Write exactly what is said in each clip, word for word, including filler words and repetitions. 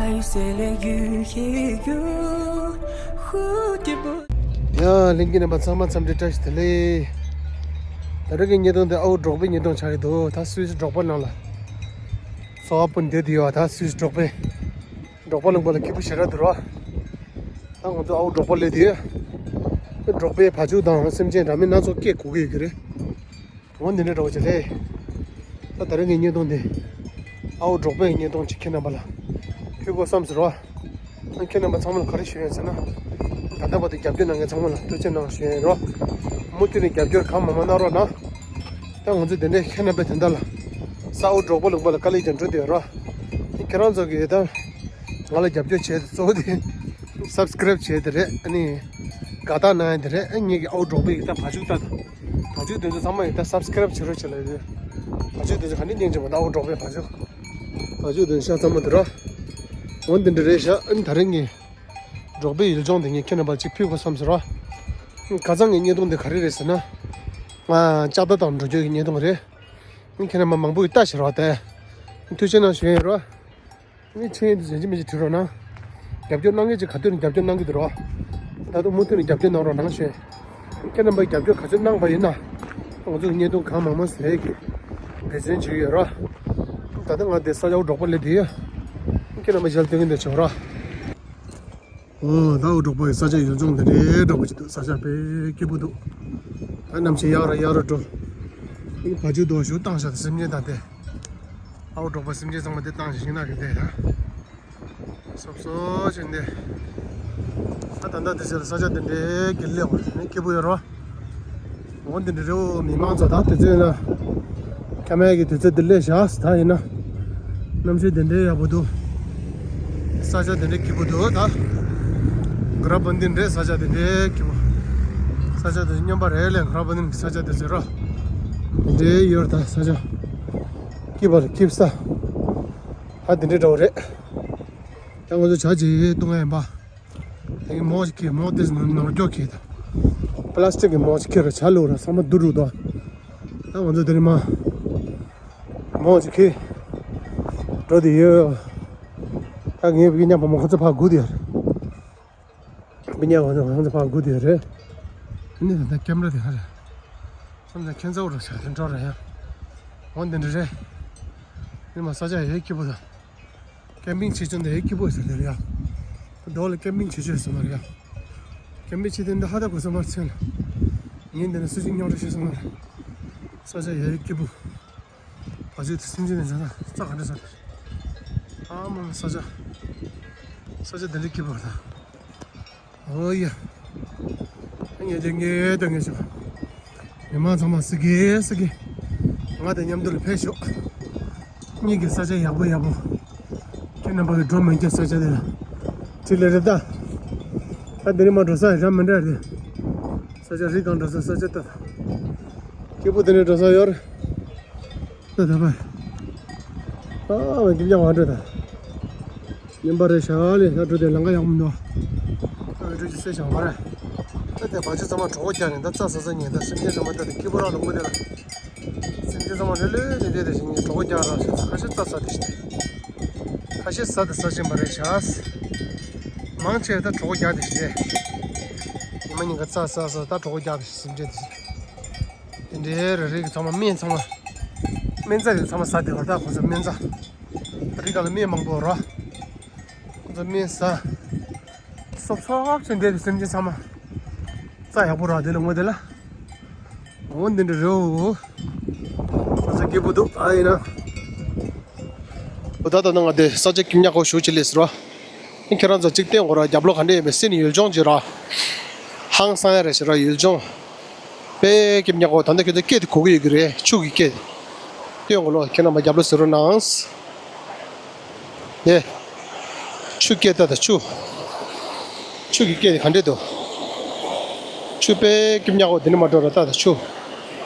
ཡ། ལྷན་རྒྱས་རྣམ་པ་ཚང་མ་འཚམས་འདྲི་བཀྲ་ཤིས་བདེ་ལེགས། ད་རེས་ཀྱི་བརྙན་ཐུང་འདི་ཨའུ་འབྲོག་པའི་བརྙན་ཐུང་ཆགས་ཀྱི་འདུག་ད་སུད་སི་འབྲོག་པ་ནང་ལ་འཚོ་བ་སྤུན་བསྡད་དེ་ཡོད། ད་སུད་སི་འབྲོག་པའི་འབྲོག་པ་ལུང་པ་ལ་སྐྱིད་པོ་ཞེ་དྲག་འདུག་ར། ད་ང་ཚོ་ཨའུ་འབྲོག་པ་སླེབས་དུས། འབྲོག་པའི་བ་ཕྱུགས་དང་སེམས་ཅན་འདྲ་མིན་སྣ་ཚོགས་སྐད་གོ་གི་ཡོད་ཀྱི་རེད། འོ་འདི་འདྲ་འདྲ་བོ་ཅིག་རེད། ད་ད་རེས་ཀྱི་བརྙན་ཐུང་འདི། ཨའུ་འབྲོག་པའི་བརྙན་ཐུང་ཅིག་ཁྱེད་རྣམ་པ་ལ་ཕུལ་དགོས་བསམ་ཟེར་བ། ཨ་ཁྱེད་རྣམ་པ་ཚང་མ་ལ་ག་རེ་ཞུ་ཡ་ཟེར་ན། ད་ལྟ་བར་དུ་རྒྱབ་སྐྱོར་གནང་མཁན་ཚང་མ་ལ་ཐུགས་རྗེ་གནང་ཞུ་ཡ་ཡིན་རོ། མུ་མཐུད་ནས་རྒྱབ་སྐྱོར་གང་མང་མང་གནང་རོགས་གནང་། ད་ང་ཚོ་དེ་འདྲའི་ཁྱེད་རྣམ་པའི་དོན་དག་ལ། ས་ཨའུ་འབྲོག་པ་ལུང་པ་ལ་དཀའ་ལས་ཀྱང་འགྲོ་བསྡད་རོ། ཁྱེད་རང་ཚོ་གིས་ད། ང་ལ་རྒྱབ་སྐྱོར་བྱས་ཏེ་གཙོ་བོ་དེ། སབ་སི་ཀེ་རེབ་བྱས་ཏེ་རེད། ཨ་ནི། དགའ་རྟགས་གནང་ཡ་དེ་རེད། ཨ་ངེད་ཀྱི་ཨའུ་འབྲོག་པའི་ཡི་ད་བ་ཕྱུགས་ད་དང་། བ་ཕྱུགས་དེ་ཚོ་ཚང་མ་ཡི་ད་སབ་སི་ཀེ་རེབ་བྱེད་རོགས་བྱེད་ལ་ཡོད། བ་ཕྱུགས་དེ་ཚོ་ག་འདྲ་སྙིང་རྗེ་པོ་ད་ཨའུ་འབྲོག་པའི་བ་ཕྱུགས། བ་ཕྱུགས་དེ་ཚོ་ཤ་ཚ་མོ་དེ་རོ། འོ་འདི་འདྲ་རེད་ཤག་ཨ་ནི་ད་རེས་ངས། འབྲོག་པའི་ཡུལ་ལྗོངས་དེ་ངས་ཁྱེད་རྣམ་པར་ཅིག་ཕུལ་དགོས་བསམ་ཟེར་རོ། ཁ་སང་གི་བརྙན་ཐུང་དེ་ག་རེ་རེད་ཟེར་ན། ང་ལྕགས་རྟ་དང་འགྲོ་རྒྱུ་གི་བརྙན་ཐུང་རེད། ཁྱེད་རྣམ་པ་མང་པོ་ཡི་ལྟ་ཞེས་རོགས་ཏེ། ཐུགས་རྗེ་གནང་ཞུ་ཡིན་རོ། ངས་ཆེད་དུ་ཞལ་ཆེམས་མི་ཅིག་བྲིས་རོགས་གནང་། རྒྱབ་སྐྱོར་གནང་མཁན་ཅིག་ག་དུས་ནས་རྒྱབ་སྐྱོར་གནང་གི་འདུག་རོགས། ད་དུང་མུ་མཐུད་ནས་རྒྱབ་སྐྱོར་གནང་རོགས་གནང་ཞུ་ཡིན། ཁྱེད་རྣམ་པས་རྒྱབ་སྐྱོར་ག་ཚོད་གནང་པ་ཡིན་ན། ང་ཚོ་གི་བརྙན་ཐུང་གང་མང་མང་ཟེར་གི། འབད་བརྩོན་བྱེད་ཀྱི་ཡོད་རོགས། ད་ལྟ་ང་འདི་ས་ཆ་འབྲོག་པ་ལ་བསྡད་ཡོད། ཁྱེད་རྣམ་པ་ཞལ་སྟོན་གི་འདུག་ཆོག་རོགས། འོ་ད་ཨའུ་འབྲོག་པའི་ས་ཆ་ཡུལ་ལྗོངས་འདི་འདྲའི་འདྲ་པོ་ཅིག་འདུག་ས་ཆ་དཔེ་སྐྱིད་པོ་འདུག་ད་གནམ་གཤིས་ཡག་ར་ཡག་ར་འགྲོ། ཨ་ནི་བ་ཕྱུགས་འདུག་ཞུ་བཏང་ཤག་སེམས་ཅན་དང་དེ། ཨའུ་འབྲོག་པ་སེམས་ཅན་ཚང་མ་དེ་བཏང་ཞིག་ཤིང་ནགས་ཀྱི་དེ་ཡ། སོབ་སོབ་ཅིག་འདི། ད་ད་ལྟ་དེ་ཚོ་ལ་ས་ཆ་འདི་འདྲའི་གི་སླེབས་པ་ནི་སྐྱིད་པོ་ཡོད་རོ། འོ་འདི་འདྲ་རེད། འོ་མི་མང་ཚོ་ད་དུས་ཚོད་ན། ཁ་མའི་གི་དུས་ཚོད་འདི་སླེབས་བཞག་ད་ཡིན་ན། གནམ་གཤིས་འདི་འདྲའི་ཡག་པོ་འདུག་ས་ཆ་འདི་འདྲའི་སྐྱིད་པོ་འདུག་ད། གྷ་ར་བན་དིན་རེད། ས་ཆ་འདི་འདྲའི་སྐྱིད་པོ། ས་ཆ་འདི་སྨྱོན་པ་རེད་ལས། གྷ་ར་བན་དིན་གི་ས་ཆ་འདི་ཚོ་རོ། འདི་འདྲའི་ཡོད་ད་ས་ཆ། སྐྱིད་པ་རེད། སྐྱིད་ས། ད་འདི་འདྲའི་འདྲ་བོ་རེད། ད་ང་ཚོ་ཇ་ཅིག་བཏུང་ཡ་ཡིན་པ། དེ་གི་མོག་ཅིག་ཁྱེར། མོག་དེ་ནོར་སྐྱོག་ཁྱེར་དང་། པ་ལ་སི་ཊིག་གི་མོག་ཅིག་ཁྱེར་ར་ཇ་བླུགས་ར་ཚང་མ་བསྡུ་འགྲོ་དོ། ད་ང་ཚོ་དེ་ནས་མ། མོག་ཅིག་ཁྱེར། འགྲོ་དེ་ཡོད། ད་ངའི་བི་ཉག་བུ་མོ་ཁོ་ཚོ་ཕར་སྒུག་དེ་ཡོད་རེད། བི་ཉག་བུ་མོ་ཁོ་ཚོ་ཕར་སྒུག་དེ་ཡོད་རེད། ཨ་ནི་ད་ལྟ་ཀེམ་ར་དེ་ཧ་རེད། སོང་ཙང་ཁྱེད་ཚོ་ར་ཆ་དེ་འགྲོ་ར་ཡ། འོ་འདི་འདྲ་རེད། ཨ་ནི་མ་ས་ཆ་ཡ་སྐྱིད་པོ་དང་། ཀེམ་པིང་བྱེད་ཆོག་འདི་ཡ་སྐྱིད་པོ་ཟེར་དེ་རེད་ཡ། རྡོ་ལ་ཀེམ་པིང་བྱེད་ཆོག་ཟེར་མ་རེད་ཡ། ཀེམ་པིང་བྱེད་དེ་འདི་ཧ་ད་གོ་ས་མ་ཚན་ལ། ངས་འདི་ནས་སུ་ཞིག་རྙོག་དྲ་བྱེད་སོང་མ་རེད། ས་ཆ་ཡ་སྐྱིད་པོ། བ་ཕྱུགས་དེ་སེམས་ཅན་ནས་འཇོག་ན་རྩྭ་ག་འདྲ་ས་རེད། ཨ་མ་ས་ཆ། ས་ཆ་འདི་འདྲ་སྐྱིད་པོ་རེད་ད། ཨོ་ཡ། ངས་དེ་ངས་ད་ངས་ཞུ། མི་མང་ཚང་མ་སི་ཀེ་སི་ཀེ། ང་དང་མཉམ་དུ་ལ་ཕེབས་ཤོག་གཉིས་ཀྱི་ས་ཆ་ཡག་པོ་ཡག་པོ། ཁྱེད་རྣམ་པ་གི་འགྲོ་མི་འགྱུར་ས་ཆ་དེ་ལ། ཅི་ལས་རེད་ད། ད་དེ་ནས་མ་འགྲོ་ས་ར་མི་འདྲ་རེད། ས་ཆ་རི་སྒང་འགྲོ་ས་ས་ཆ་ད། སྐྱིད་པོ་དེ་ནས་འགྲོ་ས་ཡོད་རེད། ད་ད་བར། ཨ་བ་གི་ཡང་བ་འགྲོ་ད། ཉིན་པ་རེ་ཤ་ལེ་ད་འགྲོ་དེ་ལང་ཀ་ཡག་མི་འདུག་ད་འགྲོ་ཅི་སེ་ཞང་བ་རེད། ད་དེ་བ་ཕྱུགས་ཚང་མ་གྲོགས་རྒྱག་ནས་ད་རྩྭ་ཟ་ས་ཉན་ད་སེམས་ཅན་ཚང་མ་ད་དེ་སྐྱིད་པོ་རག་ལུང་པ་དེ་ལ། སེམས་ཅན་ཚང་མ་ལྷོད་ལྷོད་ནས་བསྡད་དེ་ཞིང་གྲོགས་རྒྱག་རག་ཤག་ཁ་ཤས་རྩྭ་ཟ་དེ་ཞིག་ཁ་ཤས་ཟ་དེ་ཟ་བཞིན་པ་རེད་ཤག་མང་ཆེ་ད་གྲོགས་རྒྱག་དེ་ཞིག་རེད། ཉི་མ་ཉིན་ག་རྩྭ་ཟ་ཟ་ད་གྲོགས་རྒྱག་དེ་ཞིག་སེམས་ཅན་དེ་ཞིག་དེ་འདྲའི་རེ་རེ་གི་ཚང་མ་སྨན་ཚང་མ། སྨན་རྩྭ་རེ་ཚང་མ་ཟ་དེ་བར་ད་ཁོ་ཚོ་སྨན་རྩྭ། རི་སྒང་ལ་སྨན་མང་པོ་རོ། ཁོ་ཚོ་སྨན་ཟ། སོབ་སོབ་ཅིག་འདས་དེ་སེམས་ཅན་ཚང་མ། རྩྭ་ཡག་པོ་རག་དེ་ལ་ངོ་དེ་ལ། འོ་འདི་འདྲ་རེད་འོ། ཁོ་ཚོ་སྐྱིད་པོ་འདུག་ཨ་ཡིན་ན། འོ་ད་ལྟ་ན་ང་དེ་ས་ཆ་སྐྱིད་ཉག་གོ་ཞུ་ཅི་ལས་ཟེར་བ། ཁྱེད་རང་ཚོ་གཅིག་བསྟན་དགོས་ར། རྒྱབ་ལོགས་ག་འདྲ་ཡིན་པའི་སེམས་ཡུལ་ལྗོངས་ཀྱི་ར། ཧང་སང་ཡ་རེད་ཟེར་ར་ཡུལ་ལྗོངས། དཔེ་སྐྱིད་ཉག་གོ་ད་ལྟ་ཁྱེད་ཚོ་སྐད་དེ་གོ་གི་ཡོད་ཀྱི་རེད། ཆུ་གི་སྐད། བསྟན་དགོས་ལོ། ཁྱེད་རྣམ་པ་རྒྱབ་ལོགས་ཟེར་རོགས་གནང་། ཡེ། ཆུ་སྐད་ད་ད་ཆུ། ཆུ་གི་སྐད་དེ་ག་འདྲ་འདུག་ཆུ་དཔེ་སྐྱིད་ཉག་གོ་དེ་ནི་མ་འགྲོ་ར་ད་ད་ཆུ།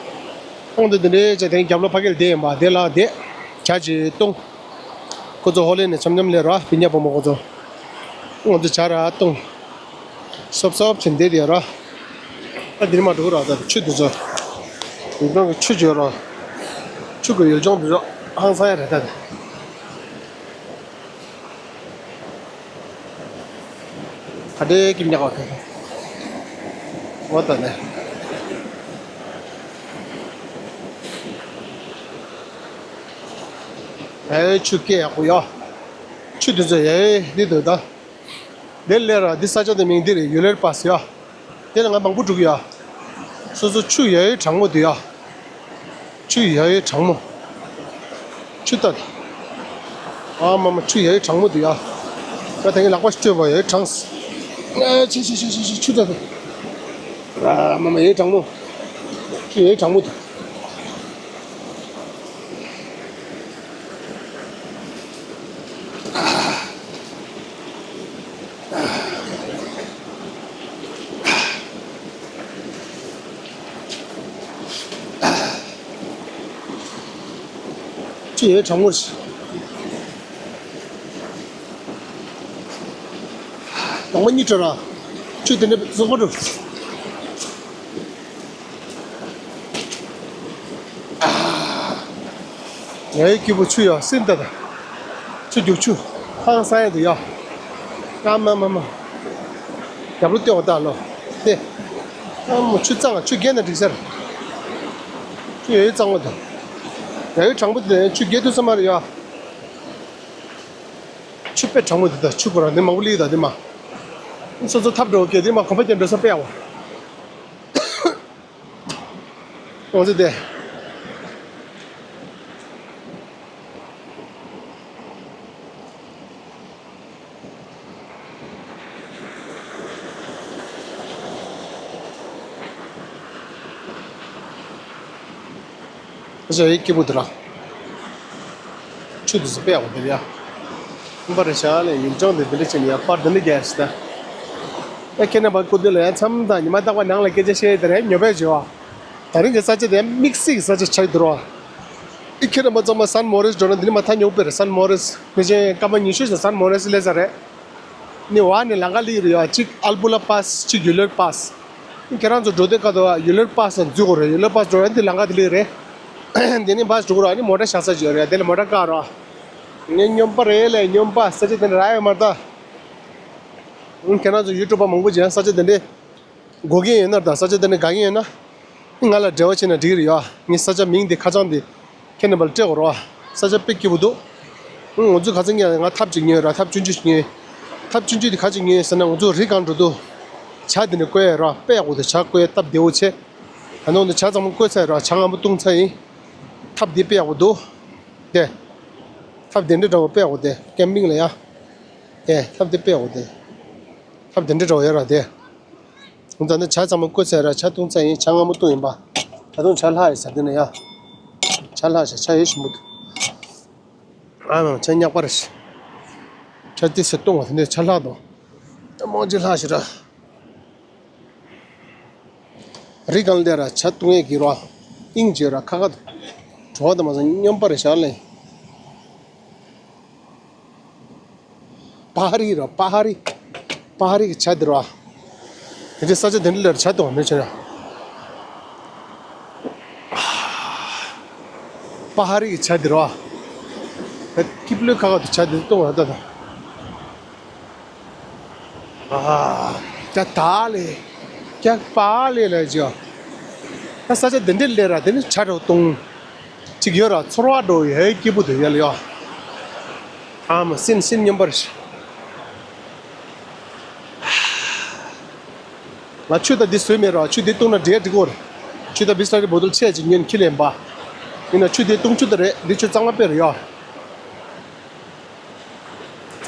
ཁོང་ཚོ་དེ་འདྲའི་བྱས་དེ་རྒྱབ་ལོགས་ཕ་གིར་བསྡད་ཡིན་པ་དེ་ལ་བསྡད། ཇ་ཅིག་བཏུང་། ཁོ་ཚོ་ཧོ་ལེ་ནས་འཆམ་འཆམ་ལས་ར་བི་ཉག་བུ་མོ་ཁོ་ཚོ། ང་ཚོ་ཇ་ར་བཏུང་། སོབ་སོབ་བྱས་བསྡད་དེ་ར། ཨ་འདིར་མ་འགྲོ་ར་ད་ཆུ་དེ་ཚོ། ཡུལ་ལྗོངས་ཀྱི་ཆུ་བརྗོད་ར། ཆུ་གི་ཡུལ་ལྗོངས་དེ་ཚོ་ཧང་སང་ཡ་རེད་ད། ཨ་འདྲེ་ཀིམ་ཉག་ག་ཁེ། འོ་ད་ནས། ཨེ་ཆུ་སྐད་ཡག་པོ་ཡོད། ཆུ་དེ་ཚོ་ཡ་ཡེ་འདི་འདུག་ད། དེ་ལས་ར་འདི་ས་ཆ་དེ་མིང་འདི་རེད། ཡུ་ལེར་པཱ་སི་ཡ། དེ་ལ་ང་མང་པོ་འགྲོ་གི་ཡ། སོ་སོ་ཆུ་ཡ་ཡེ་གྲང་མོ་འདུག་ཡ། ཆུ་ཡ་ཡེ་གྲང་མོ། ཆུ་ལྟ་དང་། ཨ་མ་མ་ཆུ་ཡ་ཡེ་གྲང་མོ་འདུག་ཡ། ང་དེ་གི་ལག་པ་ཞིག་སྤྲོད་པ་ཡ་ཡེ་གྲང་སི། ཨ་ཆི་ཆི་ཆི་ཆི་ཆི་ཆུ་ལྟ་དང་། ཨ་མ་མ་ཡ་ཡེ་གྲང་མོ། ཆུ་ཡ་ཡེ་གྲང་མོ་འདུག་ཆུ་ཡ་ཡེ་གྲང་མོ་ཞིག་ལོང་མ་གཉིས་བྲོ་ར། ཆུ་དེ་འདྲ་བཟོ་གོ་འགྲོ། ངའི་སྐྱིད་པོ་ཆུ་ཡ་སིན་ད་ད། ཆུ་རྒྱུག་ཆུ། ཧང་སང་ཡ་དུ་ཡ། ཨ་མ་མ་མ། རྒྱབ་ལོ་སྟེ་འོ་ད་ལོ། ཏེ། ཨ་མོ་ཆུ་གཙང་ང་ཆུ་རྒྱན་ན་འགྲིག་ཟེར། ཆུ་ཡ་ཡེ་གཙང་མོ་ད། ཡ་ཡེ་གྲང་པོ་དེ་ཆུ་རྒྱས་དུ་ས་མ་རེད་ཡ། ཆུ་དཔེ་གྲང་མོ་འདི་ད་ཆུ་ཁོ་རང་འདི་མང་པོ་ལི་ད་འདི་མ། སོ་སོ་ཐབ་འགྲོ་གི་འདི་མ་གོམ་པ་ཅན་འགྲོ་ས་དཔེ་ཡག་པོ། ཨོ་ཙི་དེ། ཨ་ཅག་ཡི་སྐྱིད་པོ་འདི་ར། ཆུ་དེ་ཚོ་དཔེ་ཡག་པོ་འདི་རེད་ཡ། ཁྱིམ་པ་རེ་ཤག་ལས་ཡུལ་ལྗོངས་འདི་འདི་འདྲ་བྱས་ནས་ཡར་པར་འདི་འདྲ་རྒྱག་ཡ་ཞིག་ད། ཨེ་ཁྱེད་རྣམ་པ་སྐུ་མདུན་ལ་ཡང་མཚམས་དང་ཉི་མ་རྟག་པར་ནང་ལ་སྐད་ཆ་བཤད་ཡ་དེ་རེད་ཉོབ་པས་བྱོས་བ། ད་རིང་གི་ས་ཆ་དེ་དམིགས་བསལ་གྱི་ས་ཆ་ཆགས་འདུག་རོ། ཨེ་ཁྱེད་རྣམ་པ་ཚང་མ་སན་མོ་རིས་འགྲོ་ན་འདི་ནི་མ་ཐག་ཉོ་པས་རེད། སན་མོ་རིས་ཕལ་ཆེར་སྐར་མ་ཉི་ཤུ་ཙམ་སན་མོ་རིས་སླེབས་ས་རེད། ནི་བ་ནི་ལམ་ཁ་ལི་རེད་ཡ། གཅིག་ཨལ་པུ་ལ་པཱ་སི། གཅིག་ཡུ་ལེར་པཱ་སི། ཁྱེད་རང་ཚོ་འགྲོ་དུས་ཀ་དོ་ཡུ་ལེར་པཱ་སི་ལ་འཛུལ་དགོས་རེད། ཡུ་ལེར་པཱ་སི་འགྲོ་ཡ་འདི་ལམ་ཁ་དེ་ལི་རེད། འདི་ནི་པཱ་སི་འགྲོ་དགོས་ར། ནི་མོ་ཊ་བཞག་ས་ཅིག་ཡོད་རེད། དེ་ལ་མོ་ཊ་བཀག་རོགས། ངས་སྨྱོན་པ་རེད་ལས་སྨྱོན་པ་ས་ཆ་དེ་འདྲ་རག་ཡོད་མ་རེད་ད། ཁྱེད་རང་ཚོ་ཡུ་ཊུབ་པ་མང་པོ་ཅིག་ཡང་ས་ཆ་དེ་འདྲའི་དགོས་ཀྱི་ཡོད་ན་ད། ས་ཆ་དེ་འདྲ་དགའ་གི་ཡོད་ན། ང་ལ་འབྲེལ་བ་བྱས་ན་འགྲིག་གི་རེད་ཡ། ངས་ས་ཆ་མིང་འདི་ཁ་བྱང་འདི་ཁྱེད་རྣམ་པ་ལ་སྤྲད་དགོས་རོགས། ས་ཆ་དཔེ་སྐྱིད་པོ་འདུག་ང་ཚོ་ཁ་སང་ཡང་ང་ཐབ་ཅིག་ཉོས་ར། ཐབ་ཆུང་ཆུང་ཞིག་ཉོས། ཐབ་ཆུང་ཆུང་འདི་ག་ཅིག་ཉོས་ཟེར་ན་ང་ཚོ་རི་སྒང་འགྲོ་དུས་ཇ་འདི་ནས་བསྐོལ་ཡ་ར། དཔེ་ཡག་པོ་འདུག་ཇ་བསྐོལ་ཡ་སྟབས་བདེ་བོ་བྱས། ད་ནང་དུ་ཇ་ཚང་མ་བསྐོལ་ཚར་ར། ཇ་མངར་མོ་བཏུང་ཚར་ཡིན། ཐབ་འདི་དཔེ་ཡག་པོ་འདུག་དེ། ཐབ་དེ་འདྲ་འདྲ་བོ་དཔེ་ཡག་པོ་དེ་ཀེམ་པིང་ལ་ཡ། དེ་ཐབ་དེ་དཔེ་ཡག་པོ་དེ། ཐབ་དེ་འདྲ་འདྲ་བོ་ཡོད་ར་དེ། ད་ནི་ཇ་ཚང་མ་བསྐོལ་ཚར་ར། ཇ་བཏུང་ཚར་ཡིན། ཇ་མངར་མོ་བཏུང་ཡིན་པ། ད་དུང་ཇ་ལྷག་ཡོད་ས་དེ་ན་ཡ། ཇ་ལྷག་ཤག་ཇ་ཡོད་ཞིམ་པོ་འདུག་ཨ་མ་ཇ་ཉག་པ་རེད། ཇ་ཏི་སེ་བཏུང་བ་དེ་ནས་ཇ་ལྷག་དང་། ད་མང་ཇི་ལྷག་ཤི་ར། རི་སྒང་ལས་ར་ཇ་བཏུང་ཡས་ཀྱི་ར། ཨིང་བརྗོད་ར་ཁ་ཁ་འགྲོ་བ་དང་མ་སོང་སྨྱོན་པ་རེད་ཤག་ལས། པ་ཧ་རི་ར་པ་ཧ་རི། པ་ཧ་རི་གི་ཇ་འདི་ར། དེ་འདྲའི་ས་ཆ་དེ་འདྲ་ལ་ཇ་བཏུང་བ་མེད་ཆ་ཡ། པ་ཧ་རི་གི་ཇ་འདི་ར། ཀིབ་ལོའི་ཁ་ཁ་དུ་ཇ་འདི་བཏུང་བ་ད་ད། ཨ། ཇ་ད་ལེ། ཇ་པ་ལེ་ལ་ཇ། ད་ས་ཆ་དེ་འདྲ་ལས་ར་དེ་ནི་ཇ་ར་བཏུང་། ཅིག་ཡོད་ར་ཚོར་བ་འགྲོ་ཡ་སྐྱིད་པོ་འདུག་ཡ་ལ་ཡ། ཨ་མ་སིན་སིན་སྙོམས་པར་ཤི། ང་ཆུ་ད་འདི་བཟོས་མེད་ར། ཆུ་འདི་བཏུང་ན་འདྲེ་འགྲིག་གོ་ར། ཆུ་ད་བི་སི་ལ་རི་བོ་ཏོལ་ཆེ་ཅིག་ཉོས་ཁྱི་ལེན་པ། ཡིན་ན་ཆུ་འདི་བཏུང་ཆུ་ད་རེད། འདི་ཆུ་གཙང་མ་དཔེ་རེད་ཡ།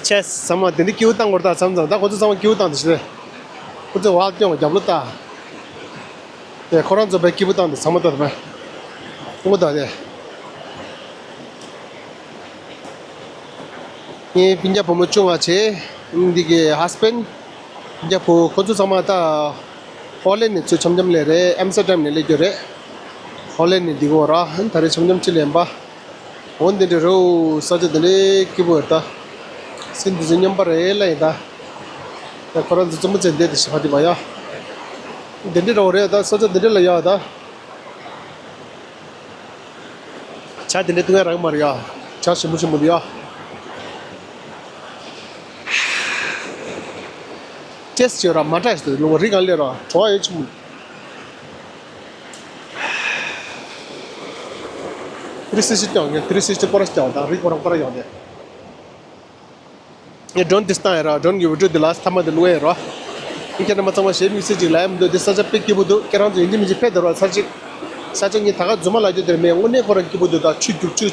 ཆེ་ཚང་མ་དེ་འདྲའི་སྐྱིད་པོ་བཏང་དགོས་རེད་ད། མཚམས་མཚམས་ད་ཁོ་ཚོ་ཚང་མ་སྐྱིད་པོ་བཏང་དེ་ཞིག་རེད། ཁོ་ཚོས་བག་སྐྱོང་བ་རྒྱབ་ལོ་ལྟ། དེ་ཁོ་རང་ཚོ་དཔེ་སྐྱིད་པོ་བཏང་དེ་ཚང་མ་ལྟ་དེ་མ། ངོ་ད་དེ། ངའི་སྤུན་ཀྱག་བུ་མོ་བཅོ་ལྔ་བྱས། འདི་གི་ཧ་སི་བེན། སྤུན་ཀྱག་བུ་ཁོ་ཚོ་ཚང་མ་ད། ཧོ་ལན་ནས་ཚུར་འཆམ་འཆམ་སླེབས་རེད། ཨེམ་སི་ཏར་ཌམ་ནས་སླེབས་རྒྱུ་རེད། ཧོ་ལན་ནས་འདི་གོ་ར་ད་རེས་འཆམ་འཆམ་ཅི་ལེན་པ། འོ་འདི་འདྲ་རོ་ས་ཆ་འདི་འདྲའི་སྐྱིད་པོ་ཡོད་ད། སེམས་འདི་ཚོ་སྙོམས་པ་རེད་ལ་ཡིན་ད། ད་ཁོ་རང་ཚོ་རྩེད་མོ་རྩེ་འདི་འདི་ཞིག་ཧ་དི་མ་ཡ། འདི་འདྲ་རོ་རེད་ད་ས་ཆ་འདི་འདྲ་ལ་ཡ་ད། ཇ་འདི་འདྲ་བཏུང་ཡ་རག་མ་རེད་ཡ། ཇ་ཞིམ་པོ་ཞིམ་པོ་འདི་ཡ། ཡེས་བྱས་ར་མ་དྲག་ཞིག་ལུང་བ་རི་གང་ལས་ར་བྲོ་བ་ཡོད་ཆི་མོ། ཏི་རི་སི་སི་ཊི་ཡོང་གི་ཏི་རི་སི་སི་ཊི་པོ་ར་ཤི་ཡོང་དང་རི་ཁོ་རང་པོ་ར་ཡོང་དེ། ངས་ཌོན་ཏི་སི་ཊི་ཡ་ར་ཌོན་གི་བི་ཌི་ཡོ་འདི་ལ་ཐ་མ་འདི་ལུ་ཡ་ར། ཁྱེད་རྣམ་པ་ཚང་མ་གཞས་དམིགས་བསལ་ཅིག་ལ་ཡ་མི་འདུག་འདི་ས་ཆ་དཔེ་སྐྱིད་པོ་འདུག་ཁྱེད་རང་ཚོ་ཡིན་གཅིག་མིན་གཅིག་ཕེབས་དེ་ར་ས་ཅིག་ས་ཆ་ངས་ད་ག་རྫུན་མ་ལབ་རྒྱུ་དེ་ར་མེད། དངོས་གནས་ཁོ་རང་སྐྱིད་པོ་འདུག་ད་ཆུ་རྒྱུག་ཆུ་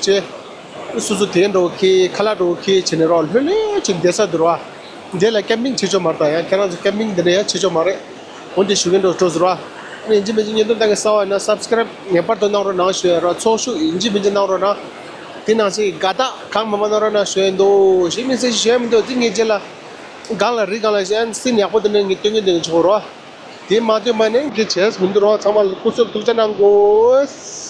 བྱས། སོ་སོ་དེ་འདྲ་བོ་ཁྱེར་ཁ་ལག་འདྲ་བོ་ཁྱེར་བྱས་ནས་ར་ལྷོད་ལྷོད་བྱས་བསྡད་ས་འདུག་ར། འདི་ལ་ཀེམ་པིང་བྱེད་ཆོག་མ་རེད། ད་ཡང་ཁྱེད་རང་ཚོ་ཀེམ་པིང་འདི་འདྲ་ཡང་བྱེད་ཆོག་མ་རེད། འོན་ཏེ་ཞུ་མཁན་འདྲ་བོ་འགྲོ་ཟེར་བ། ཨ་ནི་ཡིན་གཅིག་མིན་གཅིག་བརྙན་ཐུང་ལྟ་མཁན་གསར་པ་ཡིན་ན་སབ་སི་ཀ་རེབ་ངེས་པར་དུ་གནང་རོགས་གནང་ཞུ་ཡ་ར། ཚོགས་ཞུགས་ཡིན་གཅིག་མིན་གཅིག་གནང་རོགས་གནང་། དེ་ནང་བཞིན་དགའ་རྟགས་གང་མང་མང་གནང་རོགས་གནང་ཞུ་ཡ་འདུག་གཞན་མི་ཚེ་ཞུ་ཡ་མི་འདུག་འདི་ངས་རྗེས་ལ་སྒང་ལ་རི་སྒང་ལ་གཞན་སིན་ཡག་པོ་དེ་འདྲ་ངས་སྟོན་གྱི་འདུག་ཆོག་རོགས། དེ་མ་སྟོན་མ་ནས་འདི་བྱས་མི་འདུག་རོགས། ཚང་མ་ལ་སྐུ་གཟུགས་ཐུགས་རྗེ་གནང་གོ།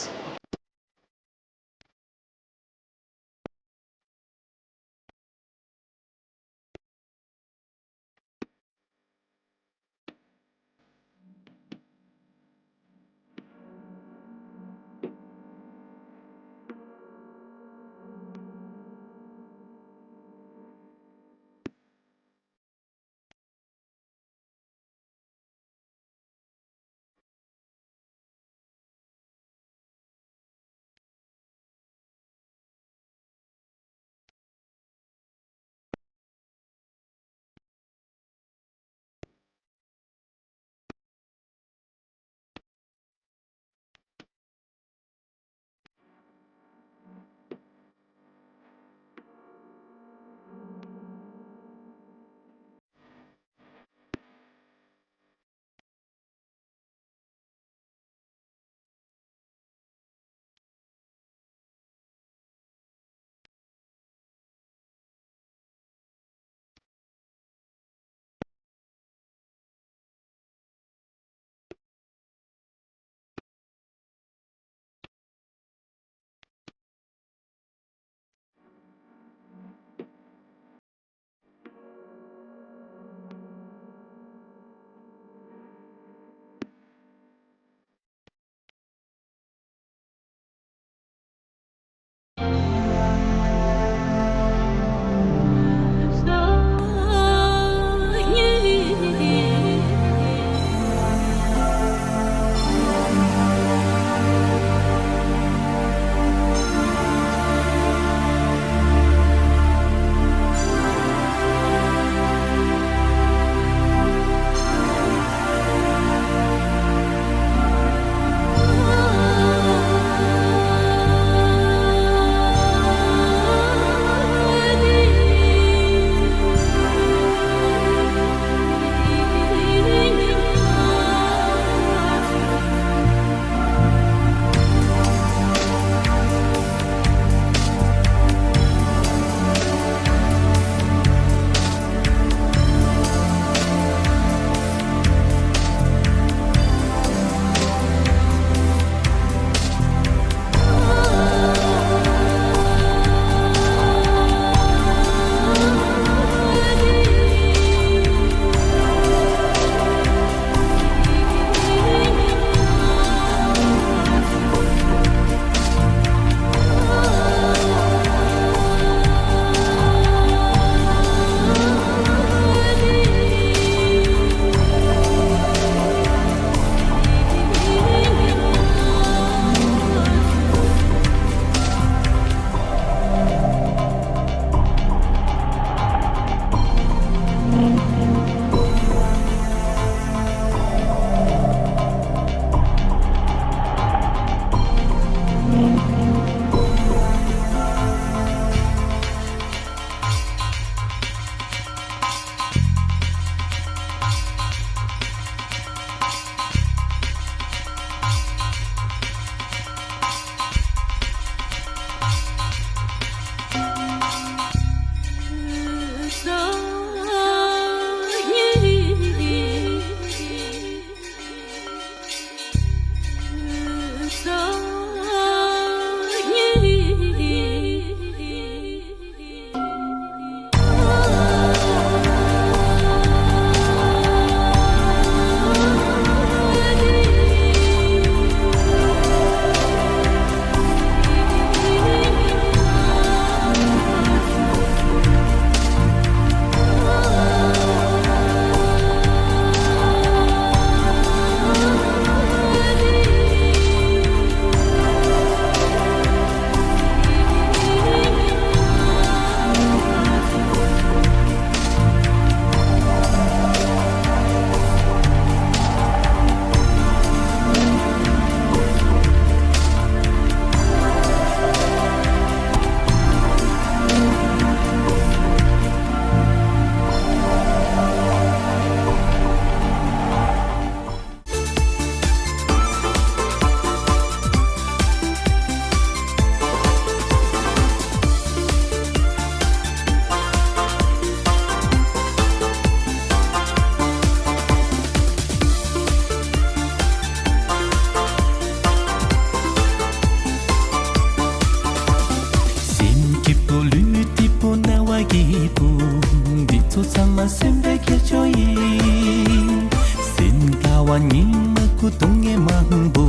སྐྱིད་པོ་འདི་ཚོ་ཚང་མ་སེམས་པའི་ཁྱེར་ཕྱོགས་ཡིན། སེམས་དལ་བ་ཉི་མ་ཁུ་སྡུག་བསྔལ་མང་པོ་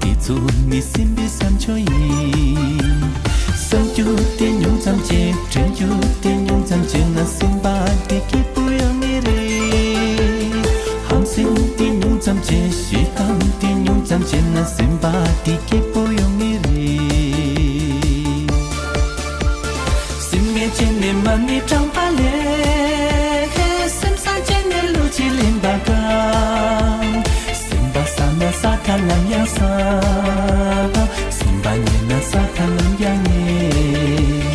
འདི་ཚོ་ནི་སེམས་པའི་བསམ་ཕྱོགས་ཡིན། བསམ་རྒྱུ་དེ་ཉུང་ཙམ་བྱས། དྲན་རྒྱུ་དེ་ཉུང་ཙམ་བྱས་ན་སེམས་པ་འདི་སྐྱིད་པོ་ཡོང་ངེས་རེད། ཧམ་སེམས་དེ་ཉུང་ཙམ་བྱས། ཞེ་སྡང་དེ་ཉུང་ཙམ་བྱས་ན་སེམས་པ་འདི་སྐྱིད་པོ་ཡོང་ངེས་རེད། སེམས་ངལ་བྱས་ནས་མ་ཎི་བགྲངས་པ་ལས། སེམས་བཟང་བྱས་ནས་བློ་གཅིག་ལེན་པ་གང་། སེམས་པ་བཟང་ན་ས་མཐའ་ལམ་ཡང་བཟང་། སེམས་པ་ངལ་ན་ས་མཐའ་ལམ་ཡང་ངལ།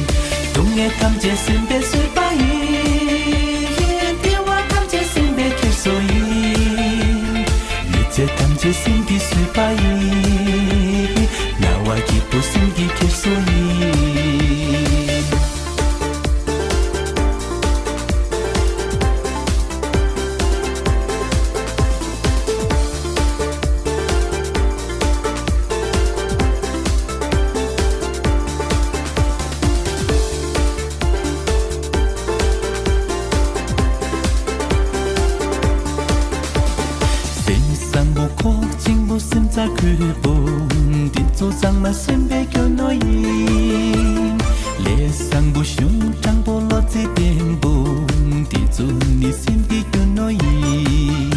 སྡུག་བསྔལ་ཐམས་ཅད་སེམས་པས་བཟོས་པ་ཡིན། བདེ་བ་ཐམས་ཅད་སེམས་པས་ཁྱེར་སོ་ཡིན། ཡོད་ཚད་ཐམས་ཅད་སེམས་ཀྱིས་བཟོས་པ་ཡིན། སྣང་བ་སྐྱིད་པོ་སེམས་ཀྱིས་ཁྱེར་སོ་ཡིན། སེམས་བཟང་པོ་ཁོག་ཆེན་པོ་སེམས་རྩ་ཁུལ་པོ། འདི་ཚོ་ཚང་མ་སེམས་པའི་རྒྱུ་ནོར་ཡིན། ལས་བཟང་པོ་གཞུང་དྲང་པོ་བློ་རྩེ་བརྟན་པོ། འདི་ཚོ་ནི་སེམས་ཀྱི་རྒྱུ་ནོར་ཡིན།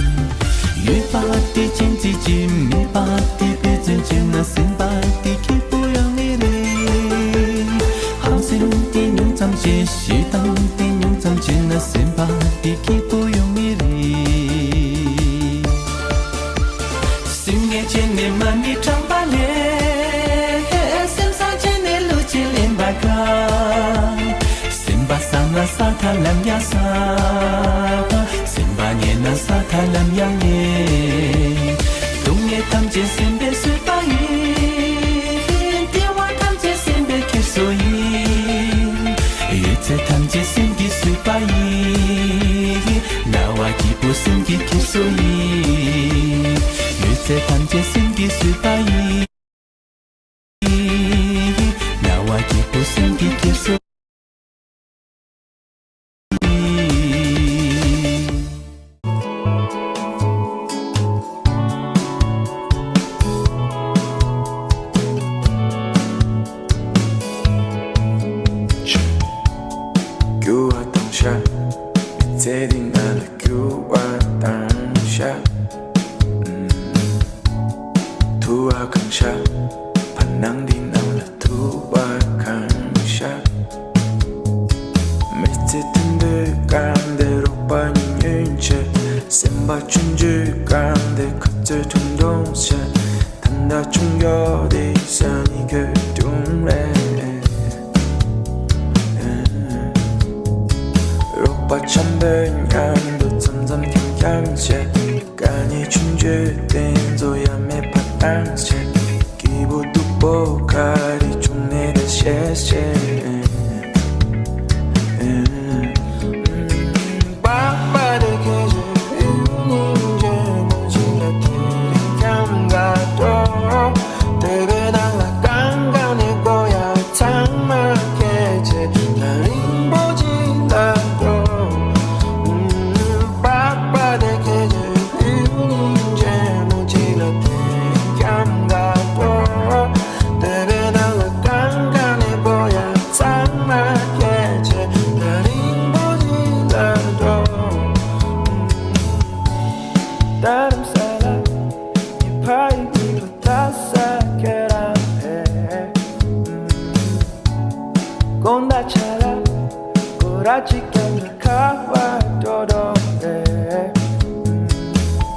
ཡོད་པ་དེ་སྤྱན་གཅིག་མེད་པ་དེ་དཔེ་མཚོན་བྱས་ན་སེམས་པ་དེ་སྐྱིད་པོ་ཡོང་ངེས་རེད། ཧམ་སེམས་དེ་ཉུང་ཙམ་བྱས། ཞེ་སྡང་དེ་ཉུང་ཙམ་བྱས་ན་སེམས་པ་དེ་སྐྱིད་པོ་ཡོང་ངེས་རེད། སེམས་ངལ་བྱས་ནས་མ་ཎི་བགྲངས་པ་ལས། སེམས་བཟང་བྱས་ནས་བློ་གཅིག་ལེན་པ་གང་། སེམས་པ་བཟང་ན་ས་མཐའ་ལམ་ཡང་བཟང་། སེམས་པ་ངལ་ན་ས་མཐའ་ལམ་ཡང་ངལ། སྡུག་བསྔལ་ཐམས་ཅད་སེམས་པས་བཟོས་པ་ཡིན། བདེ་བ་ཐམས་ཅད་སེམས་པས་ཁྱེར་སོ་ཡིན། ཡོད་ཚད་ཐམས་ཅད་སེམས་ཀྱིས་བཟོས་པ་ཡིན། སྣང་བ་སྐྱིད་པོ་སེམས་ཀྱིས་ཁྱེར་སོ་ཡིན། ཡོད་ཚད་ཐམས་ཅད་སེམས་ཀྱིས་བཟོས་པ་ཡིན། སྣང་བ་སྐྱིད་པོ་སེམས་ཀྱིས་ཁྱེར་སོ་ཡིན། རྒྱུ་བ་དང་ཤ། མི་ཚེ་འདི་ང་ལ་རྒྱུ་བ་དང་ཤ། ཐུ་བ་གང་ཤ། བར་སྣང་འདི་ནང་ལ་ཐུ་བ་གང་ཤ། མི་ཚེ་དུམ་བུས་གང་སྟེ་རོགས་པ་ཉུང་ཉུང་བྱས། སེམས་པ་ཆུང་ཆུང་གང་སྟེ་ཁ་རྩོད་ཐུང་ཐུང་བྱས། ད་ལྟ་ཆུང་ཡོད་དེ་ས་ནི་གོས་ཐུང་རེད། རོགས་པ་འཆམ་པོའི་མཉམ་དུ་འཆམ་འཆམ་འཁྱམ་འཁྱམ་བྱས། དཀའ་ངལ་ཆུང་ཆུང་དེ་ཚོ་ཡ་མེད་པ་བཏང་བྱས། སྐྱིད་པོ་སྡུག་པོ་ག་རེ་བྱུང་ནས་ད་བཤད་བཤད། དགོང་དག་ཆ་ལ་སྐོར་ར་གཅིག་ཀྱང་ཁ་བ་དོ་དོ་རེད།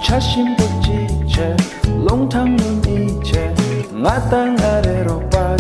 ཆ་ཞིམ་པོ་གཅིག་བྱས། རླུང་ཐང་ལུང་གཉིས་བྱས། ང་དང་ང་རེ་རོགས་པ་